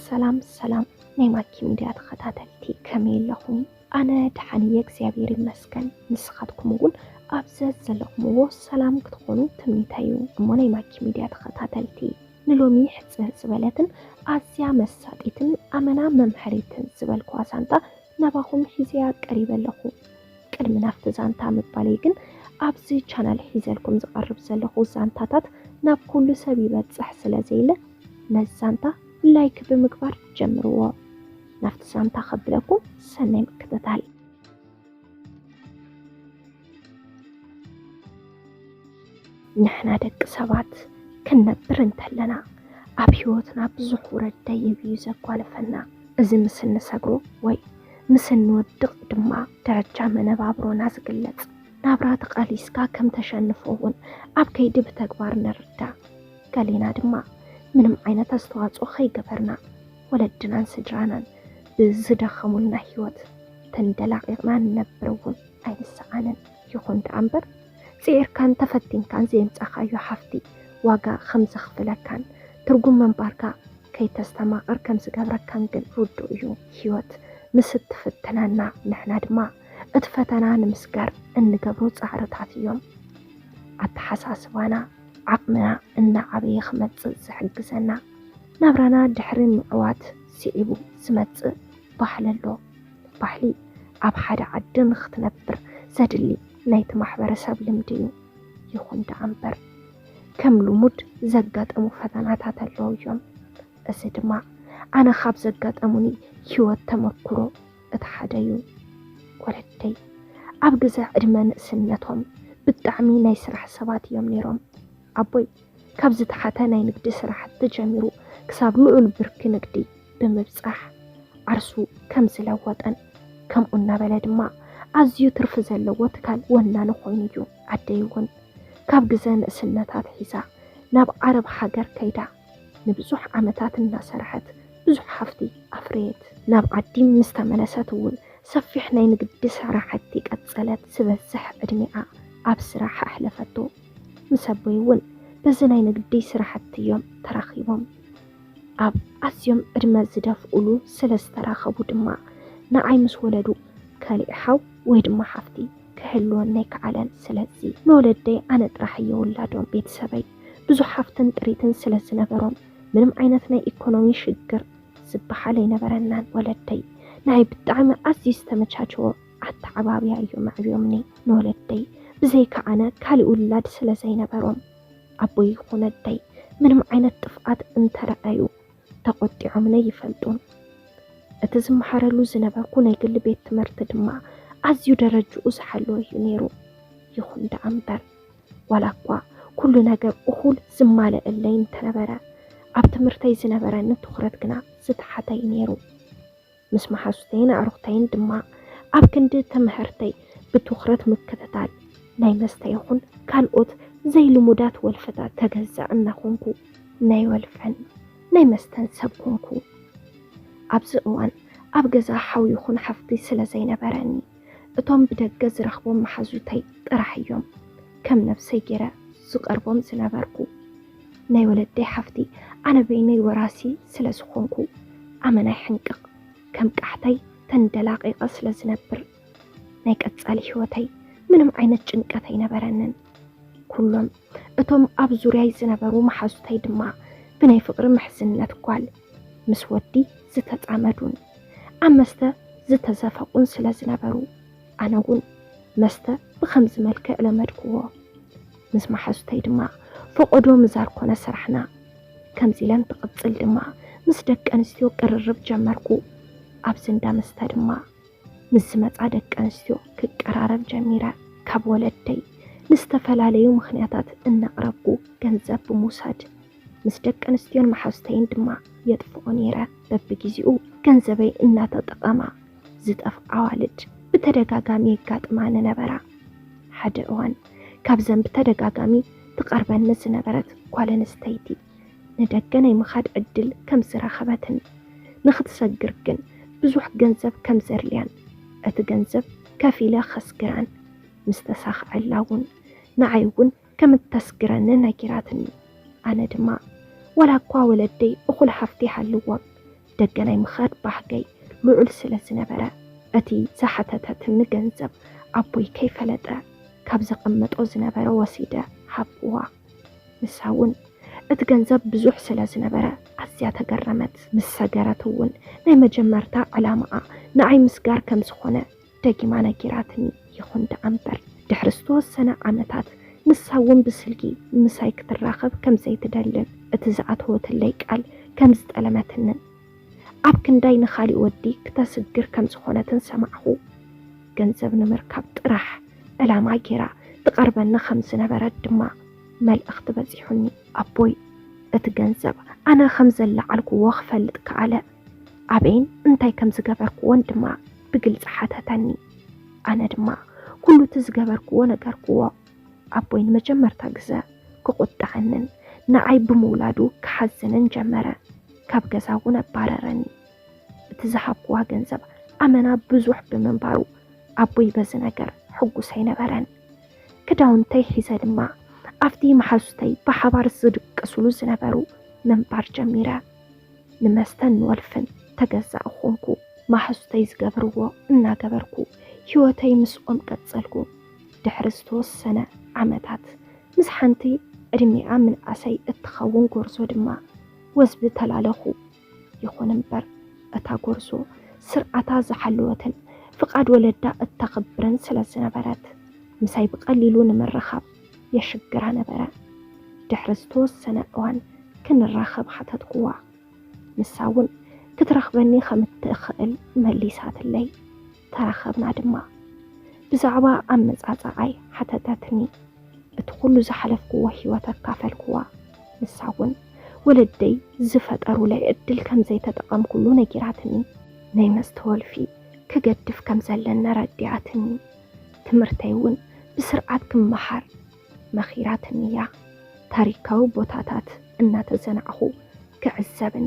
ሰላም ሰላም ናይ ማኪ ሚድያ ተኸታተልቲ፣ ከመይ ኣለኹም? ኣነ ደሓን እየ እግዚኣብሔር ይመስገን። ንስኻትኩም እውን ኣብ ዘዘለኹምዎ ሰላም ክትኾኑ ትምኒተይ እዩ። እሞ ናይ ማኪ ሚድያ ተኸታተልቲ፣ ንሎሚ ሕጽር ዝበለትን ኣዝያ መሳጢትን ኣመና መምሀሪትን ዝበልኩዋ ዛንታ ናባኹም ሒዘያ ቀሪበ ኣለኹ። ቅድሚ ናብቲ ዛንታ ምባለይ ግን፣ ኣብዚ ቻናል ሒዘልኩም ዝቐርብ ዘለኹ ዛንታታት ናብ ኩሉ ሰብ ይበጽሕ ስለ ዘየለ፣ ነዚ ዛንታ ላይክ ብምግባር ጀምርዎ። ናብቲ ዛንታ ከብለኩም፣ ሰናይ ምክትታል። ንሕና ደቂ ሰባት ክንነብር እንተለና፣ ኣብ ህይወትና ብዙሕ ውረድ ደይብ እዩ ዘጓንፈና። እዚ ምስ እንሰግሮ ወይ ምስ እንወድቕ ድማ፣ ደረጃ መነባብሮና ዝግለጽ። ናብራ ተቓሊስካ ከም ተሸንፎ እውን ኣብ ከይዲ ብተግባር ንርዳእ። ገሌና ድማ ምንም ዓይነት ኣስተዋጽኦ ከይገበርና፣ ወለድናን ስድራናን ብዝደኸሙልና ህይወት ተንደላቒቕና ንነብር እውን ኣይንሰኣንን። ይኹን ደኣ እምበር፣ ጽዒርካን ተፈቲንካን ዘየምጻኻዮ ሃፍቲ ዋጋ ከም ዘኽፍለካን ትርጉም ምንባርካ ከይተስተማቕር ከም ዝገብረካን ግን ርዱእ እዩ። ህይወት ምስ እትፍትነና፣ ንሕና ድማ እቲ ፈተና ንምስጋር እንገብሮ ጻዕርታት እዮም ኣተሓሳስባና፣ ዓቕምና እናዓበየ ክመጽእ ዝሕግዘና። ናብራና ድሕሪ ምዕዋት ስዒቡ ዝመጽእ ባህሊ ኣሎ። ባህሊ ኣብ ሓደ ዓዲ ንኽትነብር ዘድሊ ናይቲ ማሕበረሰብ ልምዲ እዩ። ይኹን ደኣ እምበር፣ ከም ልሙድ ዘጋጠሙ ፈተናታት ኣለዉ እዮም። እዚ ድማ ኣነ ካብ ዘጋጠሙኒ ህይወት ተመኩሮ እቲ ሓደ እዩ። ወለደይ ኣብ ግዘ ዕድመ ንእስነቶም ብጣዕሚ ናይ ስራሕ ሰባት እዮም ነይሮም። ኣቦይ ካብ ዝተሓተ ናይ ንግዲ ስራሕቲ ጀሚሩ ክሳብ ልዑል ብርኪ ንግዲ ብምብጻሕ ዓርሱ ከም ዝለወጠን፣ ከምኡ እናበለ ድማ ኣዝዩ ትርፊ ዘለዎ ትካል ወናኒ ኮይኑ እዩ። ኣደይ እውን ካብ ግዘ ንእስነታ ኣትሒዛ ናብ ዓረብ ሃገር ከይዳ ንብዙሕ ዓመታት እናሰርሐት ብዙሕ ሃፍቲ ኣፍረየት። ናብ ዓዲ ምስ ተመለሰት እውን ሰፊሕ ናይ ንግዲ ስራሕቲ ቀጸለት። ዝበዝሕ ዕድሚኣ ኣብ ስራሕ ኣሕለፈቶ። ምስ ኣቦይ እውን በዚ ናይ ንግዲ ስራሕቲ እዮም ተራኺቦም። ኣብ ኣዝዮም ዕድመ ዝደፍኡሉ ስለ ዝተራኸቡ ድማ፣ ንዓይ ምስ ወለዱ ካሊእ ሓው ወይ ድማ ሓፍቲ ክህልወኒ ኣይከኣለን። ስለዚ ንወለደይ ኣነ ጥራሕ እየ ውላዶም። ቤተሰበይ ብዙሕ ሃፍትን ጥሪትን ስለ ዝነበሮም፣ ምንም ዓይነት ናይ ኢኮኖሚ ሽግር ዝበሃል ኣይነበረናን። ወለደይ ንዓይ ብጣዕሚ ኣዝዩ ዝተመቻቸወ ኣተዓባብያ እዮም ኣዕብዮምኒ። ንወለደይ ብዘይካ ኣነ ካሊእ ውላድ ስለ ዘይነበሮም፣ ኣቦይ ይኹን ኣደይ ምንም ዓይነት ጥፍኣት እንተረኣዩ ተቖጢዖምኒ ኣይፈልጡን። እቲ ዝመሃረሉ ዝነበርኩ ናይ ግሊ ቤት ትምህርቲ ድማ ኣዝዩ ደረጅኡ ዝሓለወ እዩ ነይሩ። ይኹን ደኣ እምበር፣ ዋላ እኳ ኩሉ ነገር እኹል ዝማለአለይ እንተነበረ፣ ኣብ ትምህርተይ ዝነበረኒ ትኹረት ግና ዝተሓተ እዩ ነይሩ። ምስ መሓዙተይን ኣዕሩኽተይን ድማ ኣብ ክንዲ ትምህርተይ ብትኹረት ምክትታል፣ ናይ መስተ ይኹን ካልኦት ዘይልሙዳት ወልፍታት ተገዛእ እናኾንኩ፣ ናይ ወልፈን ናይ መስተን ሰብ ኮንኩ። ኣብዚ እዋን ኣብ ገዛ ሓው ይኹን ሓፍቲ ስለ ዘይነበረኒ፣ እቶም ብደገ ዝረኽቦም መሓዙተይ ጥራሕ እዮም ከም ነብሰይ ገይረ ዝቐርቦም ዝነበርኩ። ናይ ወለደይ ሓፍቲ ኣነ በይነይ ወራሲ ስለ ዝኾንኩ፣ ኣመና ይሕንቅቕ። ከም ቃሕታይ ተንደላቒቐ ስለ ዝነብር፣ ናይ ቀጻሊ ህይወተይ ምንም ዓይነት ጭንቀት ኣይነበረንን። ኩሎም እቶም ኣብ ዙርያይ ዝነበሩ መሓዙተይ ድማ ብናይ ፍቕሪ ምሕዝነት ጓል ምስ ወዲ ዝተጻመዱን ኣብ መስተ ዝተዘፈቑን ስለ ዝነበሩ፣ ኣነ እውን መስተ ብኸምዚ መልክዕ ለመድክዎ። ምስ መሓዙተይ ድማ ፈቐዶ ምዛር ኮነ ስራሕና። ከምዚ ኢለን ትቕጽል ድማ ምስ ደቂ ኣንስትዮ ቅርርብ ጀመርኩ። ኣብዚ እንዳ መስተ ድማ ምስ ዝመጻ ደቂ ኣንስትዮ ክቀራረብ ጀሚረ። ካብ ወለደይ ንዝተፈላለዩ ምኽንያታት እናቕረብኩ ገንዘብ ብምውሳድ ምስ ደቂ ኣንስትዮን መሓዙተይን ድማ የጥፍኦ ነይረ። በብግዜኡ ገንዘበይ እናተጠቐማ ዝጠፍኣ ኣዋልድ ብተደጋጋሚ የጋጥማኒ ነበራ። ሓደ እዋን ካብዘን ብተደጋጋሚ ትቐርበኒ ዝነበረት ጓል ኣንስተይቲ ንደገ ናይ ምኻድ ዕድል ከም ዝረኸበትን ንኽትሰግር ግን ብዙሕ ገንዘብ ከም ዘድልያን፣ እቲ ገንዘብ ከፊለ ከስግራን ምስ ተሳኽዐላ እውን ንዓይ እውን ከም እተስግረኒ ነጊራትኒ። ኣነ ድማ ዋላ እኳ ወለደይ እኹል ሃፍቲ ይሃልዎም፣ ደገ ናይ ምኻድ ባህገይ ልዑል ስለ ዝነበረ፣ እቲ ዝሓተተትኒ ገንዘብ ኣቦይ ከይፈለጠ ካብ ዘቐመጦ ዝነበረ ወሲደ ሃብዋ። ንሳ እውን እቲ ገንዘብ ብዙሕ ስለ ዝነበረ ኣዝያ ተገረመት። ምስ ሰገረት እውን ናይ መጀመርታ ዕላማኣ ንዓይ ምስጋር ከም ዝኾነ ደጊማ ነጊራትኒ። ይኹን ደኣ እምበር፣ ድሕሪ ዝተወሰነ ዓመታት ንሳ እውን ብስልኪ ምሳይ ክትራኸብ ከም ዘይትደልን እቲ ዝኣተወትለይ ቃል ከም ዝጠለመትንን ኣብ ክንዳይ ንኻሊእ ወዲ ክተስግር ከም ዝኾነትን ሰማዕኹ። ገንዘብ ንምርካብ ጥራሕ ዕላማ ጌራ ትቐርበኒ ከም ዝነበረት ድማ መልእኽቲ በጺሑኒ። ኣቦይ እቲ ገንዘብ ኣነ ከም ዘለዓልክዎ ክፈልጥ ከኣለ። ኣበይን እንታይ ከም ዝገበርክዎን ድማ ብግልጺ ሓተተኒ። ኣነ ድማ ኩሉ እቲ ዝገበርክዎ ነገርክዎ። ኣቦይ ንመጀመርታ ግዘ ክቑጣዓንን ንዓይ ብምውላዱ ክሓዝንን ጀመረ። ካብ ገዛ እውን ኣባረረኒ። እቲ ዝሃብክዋ ገንዘብ ኣመና ብዙሕ ብምንባሩ ኣቦይ በዚ ነገር ሕጉስ ኣይነበረን። ክዳውንተይ ሒዘ ድማ ኣብቲ መሓዙተይ ብሓባር ዝድቅስሉ ዝነበሩ ምንባር ጀሚረ። ንመስተን ንወልፍን ተገዛእ ኾንኩ። መሓዙተይ ዝገብርዎ እናገበርኩ ህይወተይ ምስኦም ቀጸልኩ። ድሕሪ ዝተወሰነ ዓመታት ምስ ሓንቲ ዕድሚኣ ምንኣሰይ እትኸውን ጎርዞ ድማ ወዝቢ ተላለኹ። ይኹን እምበር እታ ጎርዞ ስርዓታ ዝሓለወትን ፍቓድ ወለዳ እተኽብርን ስለ ዝነበረት ምሳይ ብቐሊሉ ንምርኻብ የሽግራ ነበረ። ድሕሪ ዝተወሰነ እዋን ክንራኸብ ሓተትክዋ። ንሳ እውን ክትረኽበኒ ከም እትኽእል መሊሳትለይ። ተራኸብና ድማ። ብዛዕባ ኣመጻጽኣይ ሓተተትኒ። እቲ ኩሉ ዝሓለፍክዎ ህይወት ኣካፈልክዋ። ንሳ እውን ወለደይ ዝፈጠሩለይ ዕድል ከም ዘይተጠቐምኩሉ ነጊራትኒ። ናይ መስተ ወልፊ ክገድፍ ከም ዘለኒ ኣረዲኣትኒ። ትምህርተይ እውን ብስርዓት ክመሃር መኺራትኒ እያ። ታሪካዊ ቦታታት እናተዘናዕኹ ክዕዘብን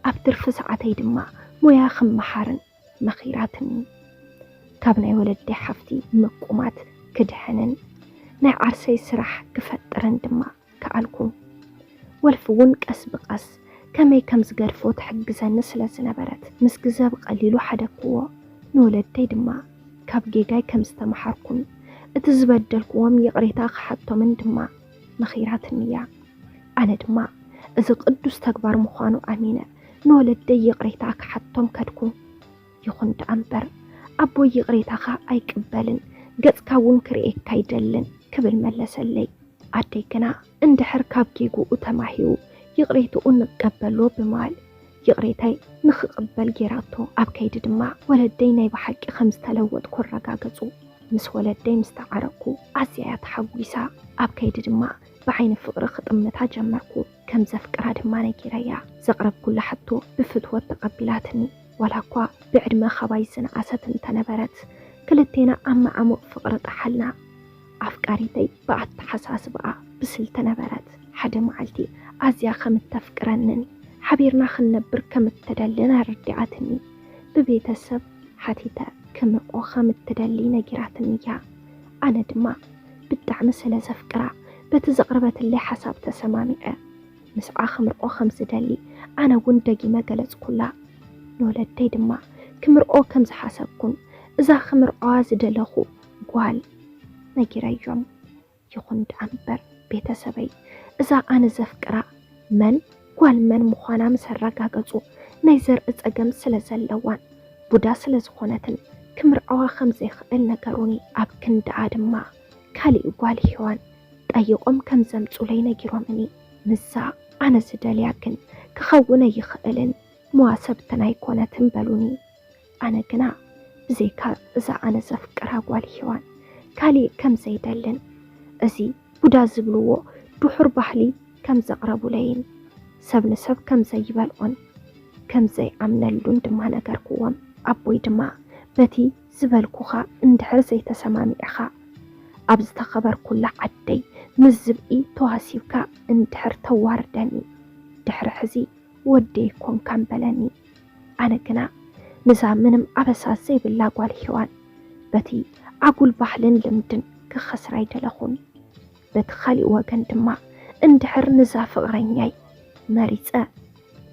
ኣብ ትርፊ ሰዓተይ ድማ ሞያ ክመሃርን መኺራትኒ። ካብ ናይ ወለደይ ሓፍቲ ምቁማት ክድሕንን ናይ ዓርሰይ ስራሕ ክፈጥርን ድማ ከኣልኩ። ወልፊ እውን ቀስ ብቐስ ከመይ ከም ዝገድፎ ትሕግዘኒ ስለ ዝነበረት ምስ ግዘ ብቐሊሉ ሓደግክዎ። ንወለደይ ድማ ካብ ጌጋይ ከም ዝተምሓርኩን እቲ ዝበደልክዎም ይቕሬታ ክሓቶምን ድማ መኺራትኒ እያ። ኣነ ድማ እዚ ቅዱስ ተግባር ምዃኑ ኣሚነ ንወለደይ ይቕሬታ ክሓቶም ከድኩ። ይኹን ደኣ እምበር ኣቦይ ይቕሬታኻ ኣይቅበልን፣ ገጽካ እውን ክርእየካ ኣይደልን ክብል መለሰለይ። ኣደይ ግና እንድሕር ካብ ጌግኡ ተማሂሩ ይቕሬትኡ ንቀበሎ ብምባል ይቕሬታይ ንኽቕበል ጌራቶ። ኣብ ከይዲ ድማ ወለደይ ናይ ብሓቂ ከም ዝተለወጥኩ ኣረጋገጹ። ምስ ወለደይ ምስ ተዓረቅኩ ኣዝያ እያ ተሓጒሳ። ኣብ ከይዲ ድማ ብዓይኒ ፍቕሪ ክጥምታ ጀመርኩ። ከም ዘፍቅራ ድማ ነጊረያ። ዘቕረብኩላ ሕቶ ብፍትወት ተቐቢላትኒ። ዋላ እኳ ብዕድመ ካባይ ዝነኣሰት እንተነበረት፣ ክልቴና ኣብ መዓሙቕ ፍቕሪ ጠሓልና። ኣፍቃሪተይ ብኣተሓሳስባኣ ብስልቲ ነበረት። ሓደ መዓልቲ ኣዝያ ከም እተፍቅረንን ሓቢርና ክንነብር ከም እትደልን ኣረዲኣትኒ። ብቤተሰብ ሓቲተ ክምርዖ ከም እትደሊ ነጊራትኒ እያ። ኣነ ድማ ብጣዕሚ ስለ ዘፍቅራ በቲ ዘቕረበትለይ ሓሳብ ተሰማሚዐ። ምስዓ ክምርዖ ከም ዝደሊ ኣነ እውን ደጊመ ገለጽኩላ። ንወለደይ ድማ ክምርዖ ከም ዝሓሰብኩን እዛ ክምርዖዋ ዝደለኹ ጓል ነጊረዮም። ይኹን ደኣ እምበር ቤተሰበይ እዛ ኣነ ዘፍቅራ መን ጓል መን ምዃና ምስ ኣረጋገጹ ናይ ዘርኢ ጸገም ስለ ዘለዋን ቡዳ ስለ ዝኾነትን ክምርዓዋ ከም ዘይኽእል ነገሩኒ። ኣብ ክንድኣ ድማ ካሊእ ጓል ሄዋን ጠይቖም ከም ዘምጹለይ ነጊሮምኒ። ምስዛ ኣነ ዝደልያ ግን ክኸውን ኣይኽእልን፣ መዋሰብትና ኣይኮነትን በሉኒ። ኣነ ግና ብዘይካ እዛ ኣነ ዘፍቅራ ጓል ሄዋን ካሊእ ከም ዘይደልን፣ እዚ ቡዳ ዝብልዎ ድሑር ባህሊ ከም ዘቕረቡለይን፣ ሰብ ንሰብ ከም ዘይበልዖን ከም ዘይኣምነሉን ድማ ነገርክዎም። ኣቦይ ድማ በቲ ዝበልኩኻ እንድሕር ዘይተሰማሚዕኻ፣ ኣብ ዝተኸበርኩላ ዓደይ ምስ ዝብኢ ተዋሲብካ እንድሕር ተዋርደኒ፣ ድሕሪ ሕዚ ወደይ ኣይኮንካን በለኒ። ኣነ ግና ንዛ ምንም ኣበሳ ዘይብላ ጓል ሄዋን በቲ ኣጉል ባህልን ልምድን ክኸስራ ኣይደለኹን። በቲ ካሊእ ወገን ድማ እንድሕር ንዛ ፍቕረኛይ መሪጸ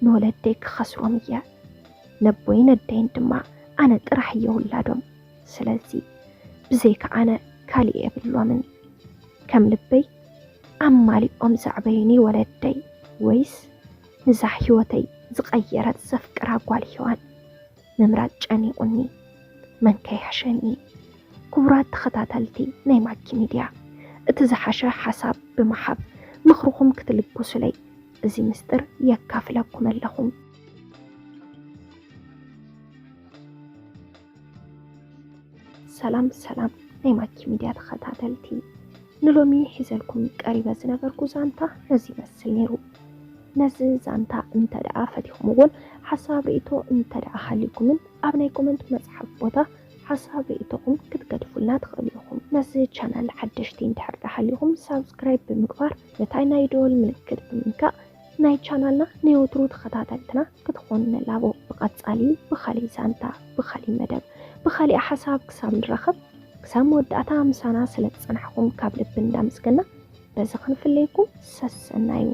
ንወለደይ ክኸስሮም እየ። ነቦይን ኣደይን ድማ ኣነ ጥራሕ እየ ውላዶም። ስለዚ ብዘይካ ኣነ ካሊእ የብሎምን። ከም ልበይ ኣማሊኦም ዘዕበዩኒ ወለደይ፣ ወይስ ንዛ ህይወተይ ዝቐየረት ዘፍቅራ ጓል ሄዋን ምምራጽ ጨኒቑኒ? መን ከይሕሸኒ? ክቡራት ተኸታተልቲ ናይ ማኪ ሚድያ፣ እቲ ዝሓሸ ሓሳብ ብምሓብ ምኽርኹም ክትልግሱለይ እዚ ምስጢር የካፍለኩም ኣለኹም። ሰላም ሰላም ናይ ማኪ ሚድያ ተኸታተልቲ፣ ንሎሚ ሒዘልኩም ቀሪበ ዝነበርኩ ዛንታ ነዚ ይመስል ነይሩ። ነዚ ዛንታ እንተ ደኣ ፈቲኹምዎን ሓሳብ ርእይቶ እንተ ደኣ ሃልዩኩምን ኣብ ናይ ኮመንት መጽሓፍ ቦታ ሓሳብ ርእይቶኹም ክትገድፉልና ትኽእሉ ኢኹም። ነዚ ቻናል ሓደሽቲ እንድሕር ደኣ ሃልዩኹም ሳብስክራይብ ብምግባር ነታይ ናይ ደወል ምልክት ብምንካእ ናይ ቻናልና ናይ ወትሩ ተኸታተልትና ክትኾኑ ንላቦ። ብቐጻሊ ብኻሊእ ዛንታ፣ ብኻሊእ መደብ፣ ብኻሊእ ሓሳብ ክሳብ ንራኸብ ክሳብ መወዳእታ ምሳና ስለ ዝጸናሕኩም ካብ ልቢ እንዳመስገና በዚ ክንፍለየኩም ሰሰናዩ።